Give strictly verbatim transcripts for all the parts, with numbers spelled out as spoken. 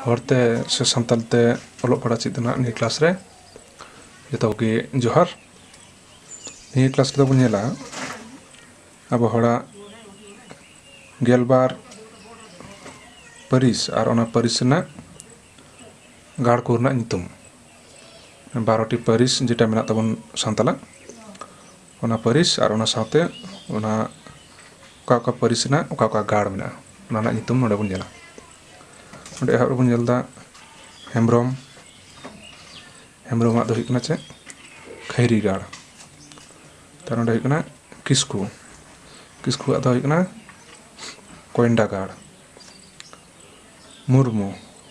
ᱦᱚᱲᱛᱮ ᱥᱮ ᱥᱟᱱᱛᱟᱲ ᱛᱮ ᱚᱞᱚᱜ ᱯᱟᱲᱦᱟᱜ ᱪᱮᱫ ᱨᱮᱱᱟᱜ ᱱᱤᱭᱟᱹ ᱠᱞᱟᱥ ᱨᱮ ᱡᱚᱛᱚ ᱠᱚᱜᱮ ᱡᱚᱦᱟᱨ᱾ ᱱᱤᱭᱟᱹ ᱠᱞᱟᱥ ᱨᱮᱫᱚ ᱵᱚᱱ ᱧᱮᱞᱟ ᱟᱵᱚ ᱦᱚᱲᱟᱜ ᱜᱮᱞᱵᱟᱨ ᱯᱟᱹᱨᱤᱥ ᱟᱨ ᱚᱱᱟ ᱯᱟᱹᱨᱤᱥ ᱨᱮᱱᱟᱜ ᱜᱟᱲ ᱠᱚ ᱨᱮᱱᱟᱜ ᱧᱩᱛᱩᱢ᱾ ᱵᱟᱨᱚᱴᱤ ᱯᱟᱹᱨᱤᱥ ᱡᱮᱴᱟ ᱢᱮᱱᱟᱜ ᱛᱟᱵᱚᱱ ᱥᱟᱱᱛᱟᱲᱟᱜ, ᱚᱱᱟ ᱯᱟᱹᱨᱤᱥ ᱟᱨ ᱚᱱᱟ ᱥᱟᱶᱛᱮ ᱚᱱᱟ ᱚᱠᱟ ᱚᱠᱟ ᱯᱟᱹᱨᱤᱥ ᱨᱮᱱᱟᱜ ᱚᱠᱟ ᱚᱠᱟ ᱜᱟᱲ ᱢᱮᱱᱟᱜᱼᱟ, ᱚᱱᱟ ᱨᱮᱱᱟᱜ ᱧᱩᱛᱩᱢ ᱱᱚᱰᱮ ᱵᱚᱱ ᱧᱮᱞᱟ᱾ ᱱᱚᱰᱮ ᱮᱦᱚᱵ ᱨᱮᱵᱚᱱ ᱧᱮᱞ ᱮᱫᱟ ᱦᱮᱢᱵᱨᱚᱢ᱾ ᱦᱮᱢᱵᱨᱚᱢᱟᱜ ᱫᱚ ᱦᱩᱭᱩᱜ ᱠᱟᱱᱟ ᱪᱮᱫ? ᱠᱷᱟᱭᱨᱤ ᱜᱟᱲ᱾ ᱛᱟᱨ ᱱᱚᱰᱮ ᱦᱩᱭᱩᱜ ᱠᱟᱱᱟ ᱠᱤᱥᱠᱩ᱾ ᱠᱤᱥᱠᱩᱣᱟᱜ ᱫᱚ ᱦᱩᱭᱩᱜ ᱠᱟᱱᱟ ᱠᱚᱭᱱᱰᱟ ᱜᱟᱲ᱾ ᱢᱩᱨᱢᱩ᱾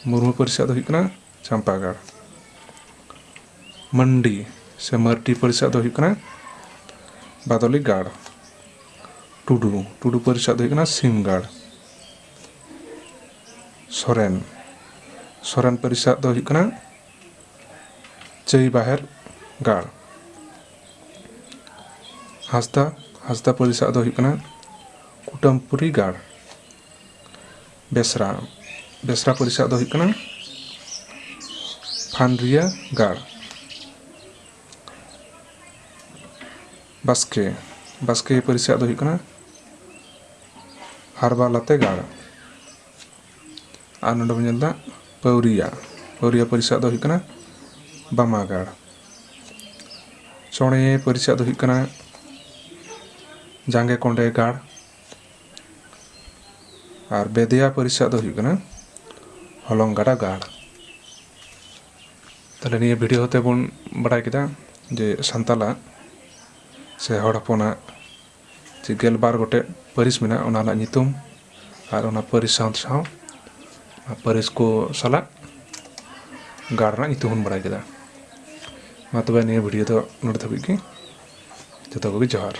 ᱢᱩᱨᱢᱩ ᱯᱟᱹᱨᱤᱥᱟᱜ ᱫᱚ ᱦᱩᱭᱩᱜ ᱠᱟᱱᱟ ᱪᱟᱢᱯᱟ ᱜᱟᱲ᱾ ᱢᱟᱱᱰᱤ ᱥᱮ ᱢᱟᱨᱰᱤ ᱯᱟᱹᱨᱤᱥᱟᱜ ᱫᱚ ᱦᱩᱭᱩᱜ ᱠᱟᱱᱟ ᱵᱟᱫᱚᱞᱤ ᱜᱟᱲ᱾ ᱴᱩᱰᱩ᱾ ᱴᱩᱰᱩ ᱯᱟᱹᱨᱤᱥᱟᱜ ᱫᱚ ᱦᱩᱭᱩᱜ ᱠᱟᱱᱟ ᱥᱤᱢ ᱜᱟᱲ᱾ ᱥᱚᱨᱮᱱ᱾ ᱥᱚᱨᱮᱱ ᱯᱟᱹᱨᱤᱥᱟᱜ ᱫᱚ ᱦᱩᱭᱩᱜ ᱠᱟᱱᱟ ᱪᱟᱹᱭ ᱵᱟᱦᱮᱨ ᱜᱟᱲ᱾ ᱦᱟᱸᱥᱫᱟ᱾ ᱦᱟᱸᱥᱫᱟ ᱯᱟᱹᱨᱤᱥᱟᱜ ᱫᱚ ᱦᱩᱭᱩᱜ ᱠᱟᱱᱟ ᱠᱩᱴᱟᱹᱢᱯᱩᱨᱤ ᱜᱟᱲ᱾ ᱵᱮᱥᱨᱟ᱾ ᱵᱮᱥᱨᱟ ᱯᱟᱹᱨᱤᱥᱟᱜ ᱫᱚ ᱦᱩᱭᱩᱜ ᱠᱟᱱᱟ ᱯᱷᱟᱱᱨᱤᱭᱟᱹ ᱜᱟᱲ᱾ ᱵᱟᱥᱠᱮ᱾ ᱵᱟᱥᱠᱮ ᱯᱟᱹᱨᱤᱥᱟᱜ ᱫᱚ ᱦᱩᱭᱩᱜ ᱠᱟᱱᱟ ᱦᱟᱨᱵᱟᱞᱟᱛᱮ ᱜᱟᱲ᱾ ᱟᱨ ᱱᱚᱰᱮ ᱵᱚᱱ ᱧᱮᱞ ᱮᱫᱟ ᱯᱟᱹᱣᱨᱤᱭᱟ᱾ ᱯᱟᱹᱣᱨᱤᱭᱟ ᱯᱟᱹᱨᱤᱥᱟᱜ ᱫᱚ ᱦᱩᱭᱩᱜ ᱠᱟᱱᱟ ᱵᱟᱢᱟ ᱜᱟᱲ᱾ ᱪᱚᱬᱮ ᱯᱟᱹᱨᱤᱥᱟᱜ ᱫᱚ ᱦᱩᱭᱩᱜ ᱠᱟᱱᱟ ᱡᱟᱸᱜᱮ ᱠᱚᱸᱰᱮ ᱜᱟᱲ᱾ ᱟᱨ ᱵᱮᱫᱮᱭᱟ ᱯᱟᱹᱨᱤᱥᱟᱜ ᱫᱚ ᱦᱩᱭᱩᱜ ᱠᱟᱱᱟ ᱦᱚᱞᱚᱝ ᱜᱟᱰᱟ ᱜᱟᱲ᱾ ᱛᱟᱦᱞᱮ ᱱᱤᱭᱟᱹ ᱵᱷᱤᱰᱤᱭᱳ ᱦᱚᱛᱮ ᱵᱚᱱ ᱵᱟᱲᱟᱭ ᱠᱮᱫᱟ ᱡᱮ ᱥᱟᱱᱛᱟᱞᱟᱜ ᱥᱮ ᱦᱚᱲ ᱦᱚᱯᱚᱱᱟᱜ ᱡᱮ ᱜᱮᱞᱵᱟᱨ ᱜᱚᱴᱮᱡ ᱯᱟᱹᱨᱤᱥ ᱢᱮᱱᱟᱜᱼᱟ, ᱚᱱᱟ ᱨᱮᱱᱟᱜ ᱧᱩᱛᱩᱢ ᱟᱨ ᱚᱱᱟ ᱯᱟᱹᱨᱤᱥ ᱥᱟᱶ ᱥᱟᱶ ᱚᱱᱟ ᱯᱟᱹᱨᱤᱥ ᱠᱚ ᱥᱟᱞᱟᱜ ᱜᱟᱲ ᱨᱮᱱᱟᱜ ᱧᱩᱛᱩᱢ ᱵᱚᱱ ᱵᱟᱲᱟᱭ ᱠᱮᱫᱟ᱾ ᱢᱟ ᱛᱚᱵᱮ ᱱᱤᱭᱟᱹ ᱵᱷᱤᱰᱤᱭᱳ ᱫᱚ ᱱᱚᱰᱮ ᱫᱷᱟᱹᱵᱤᱡ ᱜᱮ᱾ ᱡᱚᱛᱚ ᱠᱚᱜᱮ ᱡᱚᱦᱟᱨ᱾